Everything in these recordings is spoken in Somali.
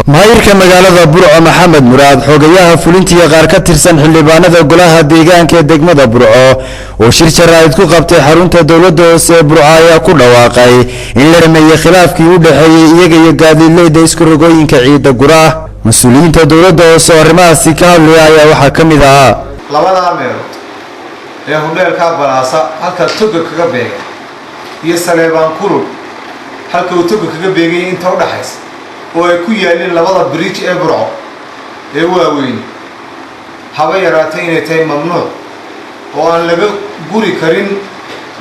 Maayirka magaalada Burco Maxamed Muraad, xogayaha fulintiiyo qaar ka tirsan xildhibaanada golaha deegaanka ee degmada Burco oo shir jaraa'id ku qabtay xarunta dowladda hoose ee Burco ayaa ku dhawaaqay in la dhameeyey khilaafkii u dhexeeyey iyaga iyo gaadiidleyda isku rogooyinka ciidda gura. Mas-uuliyiinta dowladda hoose oo arrimahaasi ka hadlaya ayaa waxaa ka mid ahaa: Labadaa meelood ee hudheelkaa Balaasa halkaa toga kaga beega iyo Saleebaan Kulul halka uu toga kaga beegaya inta u dhaxaysa oo ay ku yaalleen labada bridge ee Burco ee waaweyn, haba yaraatay inay tahay mamnuuc oo aan laga guri karin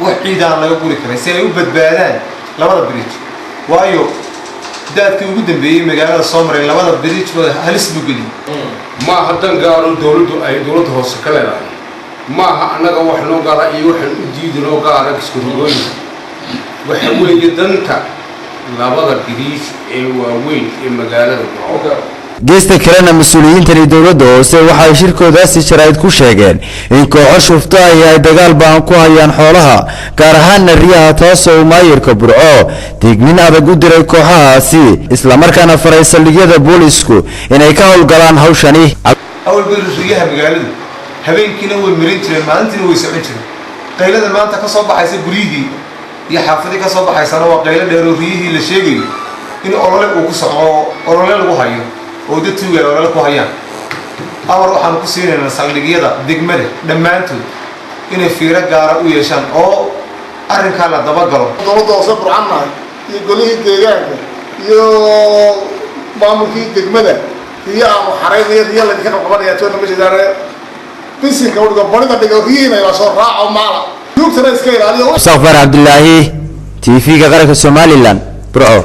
wax ciid, aan laga guri karin si ay u badbaadaan labada bridge, waayo daadkii ugu dambeeyey magaalada soo maray labada bridge ba halis buu geliyey. Maaha dan gaaro dowladdu ay dowladda hoose ka leedahay, maaha annaga wax noo gaara iyo waxaan u diidi noo gaara isku rogooyinka. Waxa weeye danta labada bridge ee waaweyn ee magaalada Burco. Geesta kalena, mas-uuliyiintani dowladda hoose waxay shirkoodaasi jaraa'id ku sheegeen in kooxo shufto ahi ay dagaal ba'an ku hayaan xoolaha, gaar ahaana riyaha, taasoo uu maayirka Burco dignin adag u diray kooxahaasi, islamarkaana faray saldhigyada boolisku inay ka howlgalaan hawshani. Awalba riyaha magaaladu habeenkiina way marin jireen, maalintiina way socon jireen. Qaylada maanta ka soo baxaysa guryihii iyo xaafadii ka soo baxaysana waa qaylo dheeroo riyihii la sheegayo in olole uu ku soco, olole lagu hayo oo dad tuugay olole ku hayaan. Amar waxaanu ku siinaynaa saldhigyada degmada dhammaantood inay fiiro gaara u yeeshaan oo arrinkaa la dabagalo. Dowladda hoose Burcannahay iyo golihii deegaanka iyo maamulkii degmada, riyo aanu xaraynaya, riyo laydinka qabqabanaya toona ma jeedaane. Bisinka udhigo, barida dhigo, riyihiina ila soo raaco, maala tuugtana iska ilaaliyo. Mustaqfar Cabdilaahi, TV-ga Qaranka Somaliland, Burco.